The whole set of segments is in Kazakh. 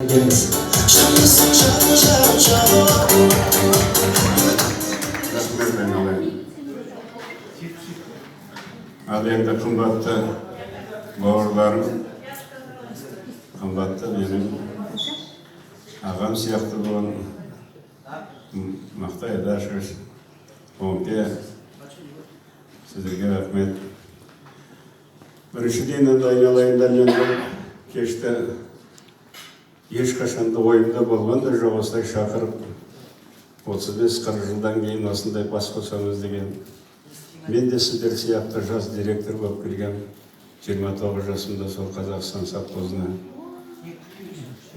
Келіңіз. Жанысың, жан, жан, жан. Рахмет, айналайын. Ал енді, қымбатты бауырларым, қымбатты менің ағам сияқты болған Мақтай Айдашевич, Оңке, сіздерге рахмет. Біріншіден, енді, айналайындар, мен бұл кешті ешқашан да ойымда болған да жоқ, осылай шақырып, 35-40 жылдан кейін осындай бас қосамыз деген. Мен де сіздер сияқты жас директор болып келгем 29 жасымда сол Қазақстан совхозына.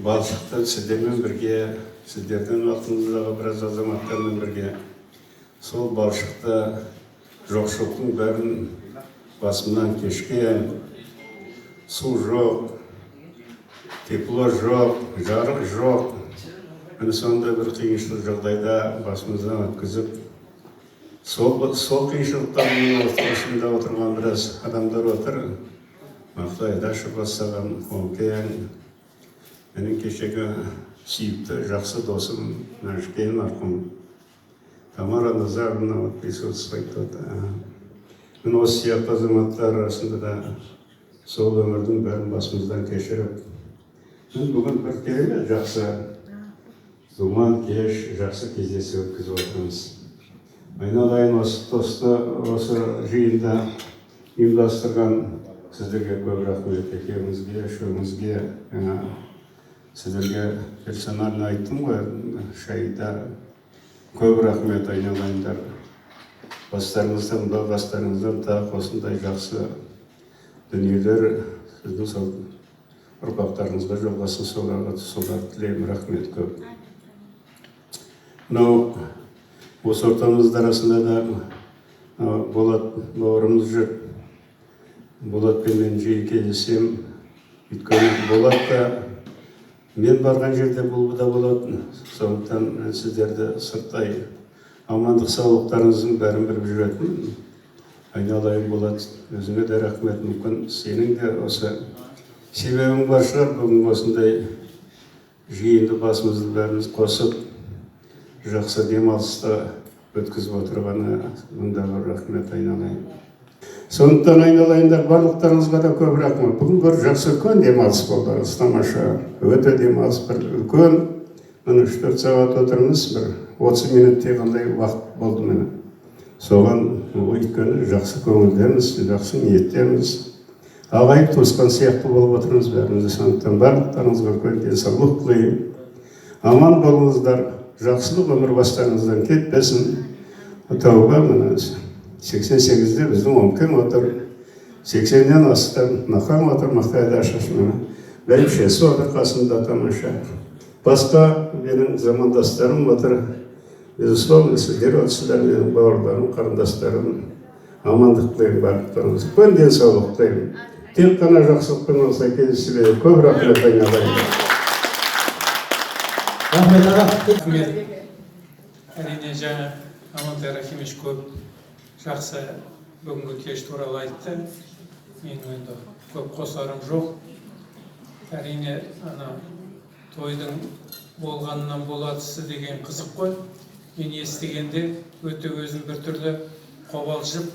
Балшықты сіздермен бірге, сіздердің артыңыздағы біраз азаматтармен бірге сол балшықты, жоқшылықтың бәрін басымнан кешкен. Су жоқ, тепло жоқ, жарық жоқ. Міне, сондай бір қиыншылық жағдайда басымыздан өткізіп, сол қиыншылықтардың ортасында отырған біраз адамдар отыр. Мақтай Айдашев бастаған, Оңкең, менің кешегі сүйікті жақсы досым Нәжікен марқұм, Тамара Назаровна вот присутствует тут. Міне, осы сияқты азаматтар арасында да сол өмірдің бәрін басымыздан кешіріп, міне, бүгін бір керемет жақсы думан кеш, жақсы кездесу өткізіп отырмыз. Айналайын, осы тосты, осы жиынды ұйымдастырған сіздерге көп рахмет, екеуіңізге, үшеуіңізге. Жаңа сіздерге персонально айттым ғой шайда. Көп рахмет, айналайындар. Бастарыңыздан, бастарыңыздан тағы осындай жақсы дүниелер сіздің сол ұрпақтарыңызға жалғасын, соларға, соларды тілеймін. Рахмет көп. Мынау осы ортамыздың арасында да мынау Болат бауырымыз жүр. Болатпен мен жиі кездесемін, өйткені Болат та мен барған жерде бұл да болатын. Сондықтан мен сіздерді сырттай амандық саулықтарыңыздың бәрін біліп жүретінмін. Айналайын, Болат, өзіңе де рахмет. Мүмкін, сенің де осы себебің бар шығар, бүгін осындай жиынды басымызды бәріміз қосып, жақсы демалысты өткізіп отырғаны. Мұнда бір рахмет, айналайын. Сондықтан, айналайындар, барлықтарыңызға да көп рахмет. Бүгін бір жақсы үлкен демалыс болды, тамаша өте демалыс, бір үлкен. Міне, 3-4 сағат отырмыз, бір 30 минуттей қандай уақыт болды. Міне, соған, өйткені жақсы көңілдеміз, жақсы ниеттеміз, ағайын туысқан сияқты болып отырмыз бәріміз де. Сондықтан барлықтарыңызға үлкен денсаулық тілеймін. Аман болыңыздар, жақсылық өмір бастарыңыздан кетпесін. Тәуба, міне, 88-де біздің Омкең отыр, 80-нен асты Мақаң отыр, Мақтай Айдашев, міне, бәйбішесі отыр қасында, тамаша. Басқа менің замандастарым отыр, безусловно, сіздер отырсыздар, менің бауырларым, қарындастарым. Амандық тілеймін барлықтарыңызға, үлкен денсаулық тілеймін. Тек қана жақсылықпен осылай кездесе берейік. Көп рахмет, айналайын. Рахмет, аға. Рахмет. Әрине, жаңа Амантай Рахимович көп жақсы бүгінгі кеш туралы айтты. Менің енді көп қосарым жоқ. Әрине, ана тойдың болғанынан болатысы деген қызық қой. Мен естігенде өте өзім біртүрлі қобалжып,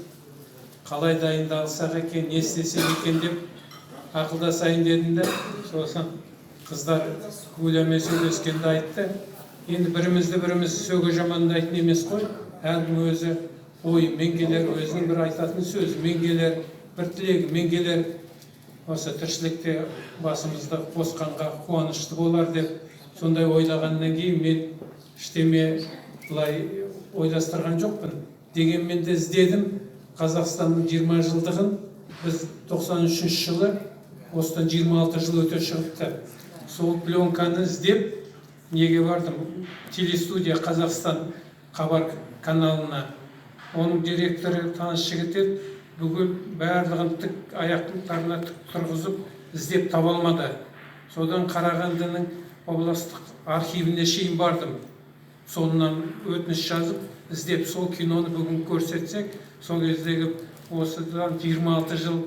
қалай дайындалсақ екен, не істесек екен деп ақылдасайын дедім де. Сосын қыздар Гулямен сөйлескенде айтты. Енді бірімізді біріміз сөге жамандайтын емес қой. Әркім өзі ойымен келер, өзінің бір айтатын сөзімен келер, бір тілегімен келер. Осы тіршілікте басымызды қосқанға қуанышты болар деп сондай ойлағаннан кейін мен ештеме былай ойластырған жоқпын. Дегенмен де іздедім Қазақстанның 20 жылдығын. Біз 93 жылы, осыдан 26 жыл өте шығыпты. Сол пленканы іздеп неге бардым? Телестудия Қазақстан хабар каналына. Оның директоры таныс жігіт еді. Бүкіл барлығын тік аяқтарына тік тұрғызып іздеп таба алмады. Содан Қарағандының областық архивіне шейін бардым. Сонан өтініш жазып, іздеп, сол киноны бүгін көрсетсек, сол кездегі осыдан 26 жыл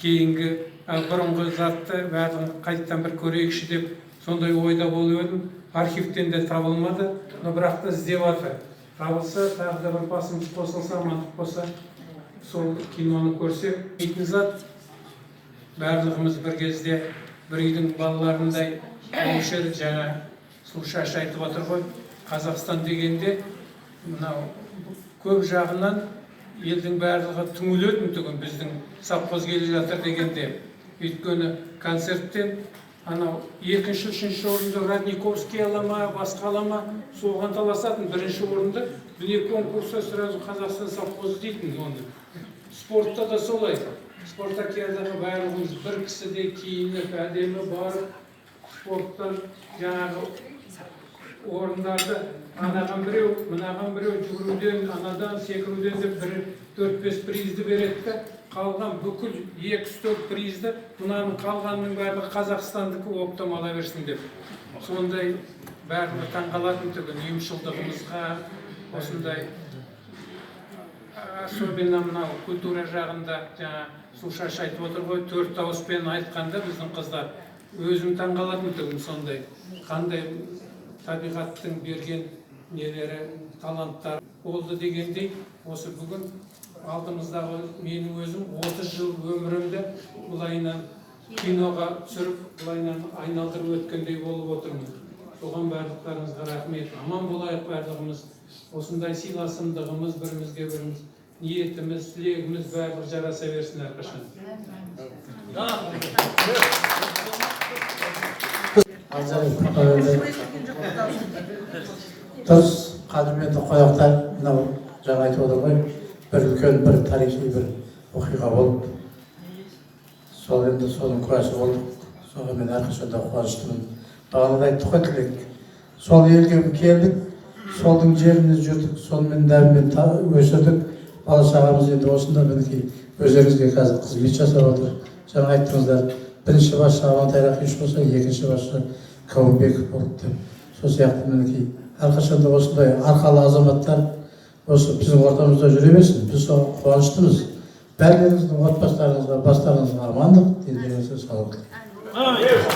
кейінгі бұрынғы затты барлығын қайтадан бір көрейікші деп. Сондай ойда болып едім, архивтен де табылмады, но бірақ та іздеп жатыр. Табылса, тағы да бір басымыз қосылса, амандық болса, сол киноны көрсек. Дейтін зат, барлығымыз бір кезде бір үйдің балаларындай болушы едік. Жаңа Сұлушаш айтып отыр ғой, Қазақстан дегенде мынау көп жағынан елдің барлығы түңілетін түгін біздің совхоз келе жатыр дегенде. Өйткені концерттен анау екінші, үшінші орынды Родниковский ала ма, басқа ала ма, соған таласатын. Бірінші орынды вне конкурса сразу Қазақстан совхозы дейтін оны. Спортта да солай, спартакиадаға барлығымыз бір кісідей киініп, әдемі барып, спорттан жаңағы орындарды анаған біреу, мынаған біреу, жүгіруден, анадан, секіруден деп бір төрт бес призді береді да, қалған бүкіл екі үш төрт призді мынаның қалғанының барлығы Қазақстандікі, оптом ала берсін деп. Сондай барлығы таңғалатын түгін ұйымшылдығымызға осындай, особенно мынау культура жағында. Жаңа Сұлушаш айтып отыр ғой, төрт дауыспен айтқанда біздің қыздар, өзім таңғалатын түгін сондай қандай табиғаттың берген нелері, таланттары болды дегендей. Осы бүгін алдымыздағы менің өзім 30 жыл өмірімді былайынан киноға түсіріп, былайынан айналдырып өткендей болып отырмын. Соған барлықтарыңызға рахмет. Аман болайық барлығымыз. Осындай сыйласымдығымыз, бірімізге біріміз ниетіміз, тілегіміз барлығы жараса берсін әрқашан. Енді дұрыс, қадірменді қонақтар, мынау жаңа айтып отыр ғой, бір үлкен бір тарихи бір оқиға болды. Сол енді соның куәсі болдық. Соған мен әрқашан да қуаныштымын. Бағана да айттық қой, Тілек, сол елге келдік, солдың жерінде жүрдік, сонымен дәмімен өсірдік. Бала шағамыз енді осында, мінекей, өздеріңізге қазір қызмет жасап отыр. Жаңа айттыңыздар, бірінші басшы Амантай Рахимович болса, екінші басшы Кауымбеков болды деп. Сол сияқты, мінекей, әрқашан да осындай арқалы азаматтар осы біздің ортамызда жүре берсін, біз соған қуаныштымыз. Бәріңіздің отбасыларыңызға, бастарыңызға амандық, дендеріңізге саулық тілеймін.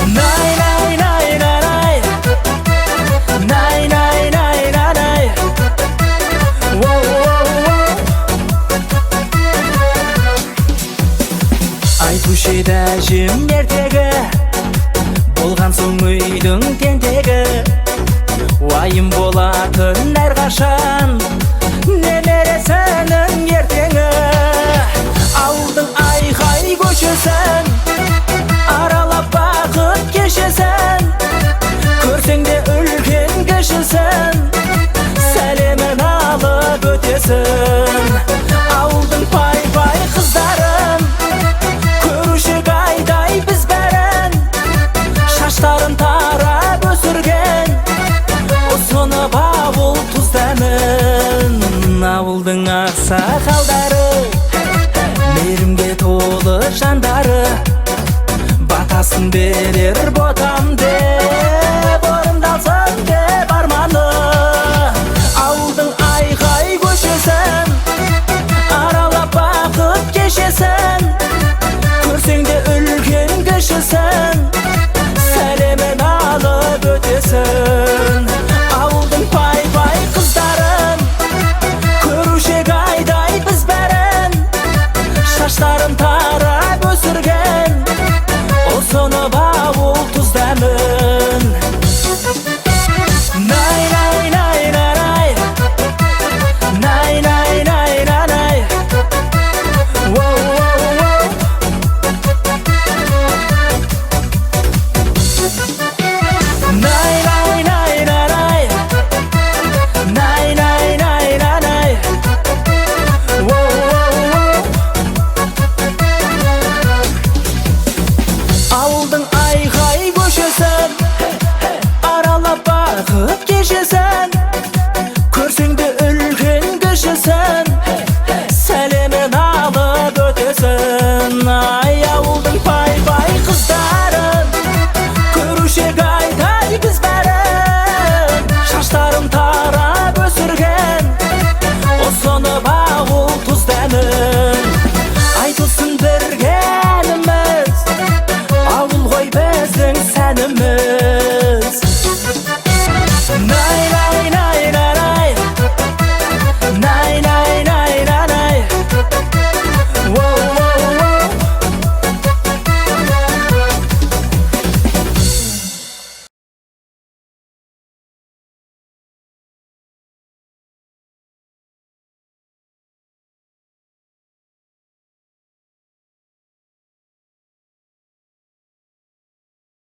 Най най най най най. Най най най най най. Воу, воу, воу. Айтушы еді әжем ертегі. Болған соң үйдің тентегі. Уайым болатын әрқашан немересінің ертеңі. Ауылдың айқай көшесін аралап, бақыт кешесін. Көрсең де үлкен кішісін, сәлемін алып өтесің. Ауылдың пай пай қыздарын көруші айдай біз бәрін. Шаштарын тарап өсірген, ұсынып ауыл тұз дәмін. Ауылдың ақсақалдары, мейірімге толы жандары, батасын берер ботам деп, орындалсын деп арманы. Ауылдың айқай көшесін аралап, бақыт кешесін. Көрсең де үлкен кішісін, сәлемін алып өтесің. Ауылдың пай пай қыздарын көруші айдай біз бәрін. Шаштарын тарап өсірген, ұсынып ауыл тұз дәмін. Най най най най. Най най най най най. Воу, воу, воу. Най най най най най. Най най най най най. Воу, воу, воу. Ауылдың айқай көшесін аралап, бақыт кешесін. Көрсең де үлкен кішісін, сәлемін алып өтесің. Ай, ауылдың пай пай Ауылдарын көруші айдай біз бәрін. Шаштарын тарап өсірген, ұсынып ауыл тұз дәмін. Айтылсын бірге әніміз, ауыл ғой біздің сәніміз.